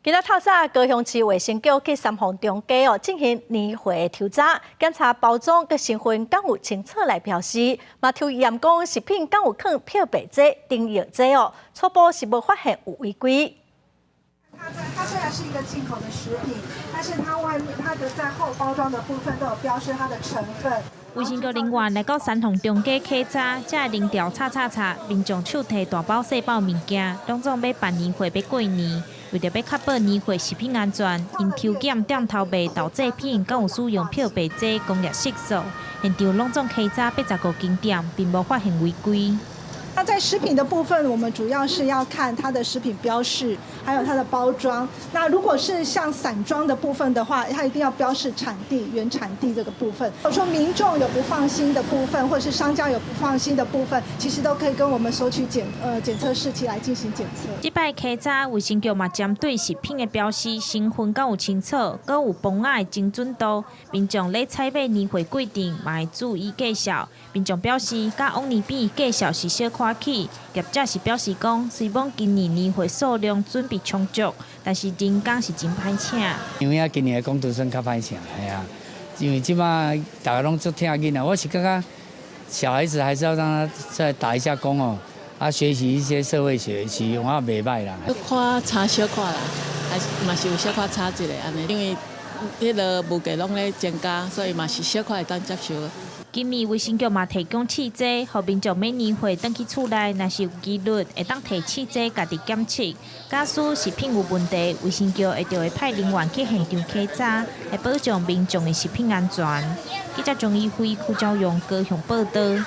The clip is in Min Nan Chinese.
今仔透早，高雄市衛生局去三鳳中街哦進行年貨抽查，檢查包裝佮成分敢有清楚來標示，嘛抽驗講食品敢有囥漂白劑、定液劑哦，初步是無發現有違規。它雖然是一個進口的食品，但是它外面它的在後包裝的部分都有標示它的成分。衛生局人員來到三鳳中街稽查，遮零調查查查，民眾手提大包細包物件，攏總欲辦年貨欲過年。為著欲確保年貨食品安全，𪜶抽檢店頭賣豆製品，敢有使用漂白劑、工業色素，現場攏總稽查85間店，並無發現違規。那在食品的部分，我們主要是要看它的食品標示，還有它的包裝。那如果是像散裝的部分的話，它一定要標示產地、原產地這個部分。如果說民眾有不放心的部分，或是商家有不放心的部分，其實都可以跟我們索取檢測試劑來進行檢測。這擺稽查，衛生局嘛針對食品的標示成分敢有清楚，閣有磅仔的精準度。民眾咧採買年貨過程嘛會注意價數。民眾表示，佮往年比價數是小可起，業者是表示講，雖罔今年年貨數量準備充足，但是人工是真歹請。因為啊，今年的工讀生較歹請，係啊，因為這擺大家攏足疼囡仔，我是感覺小孩子還是要讓他再打一下工哦，啊，學習一些社會學習，我袂䆀啦。看差小可啦，還是嘛是有小可差一下按呢，因為彼个物價攏咧增加，所以嘛是小可會當接受。今年衛生局嘛提供試劑，予民眾買年貨轉去厝內，若是有疑慮，會當提試劑家己檢測。假使食品有問題，衛生局會就會派人員去現場稽查，來保障民眾的食品安全。記者張怡輝、柯昭勇高雄報道。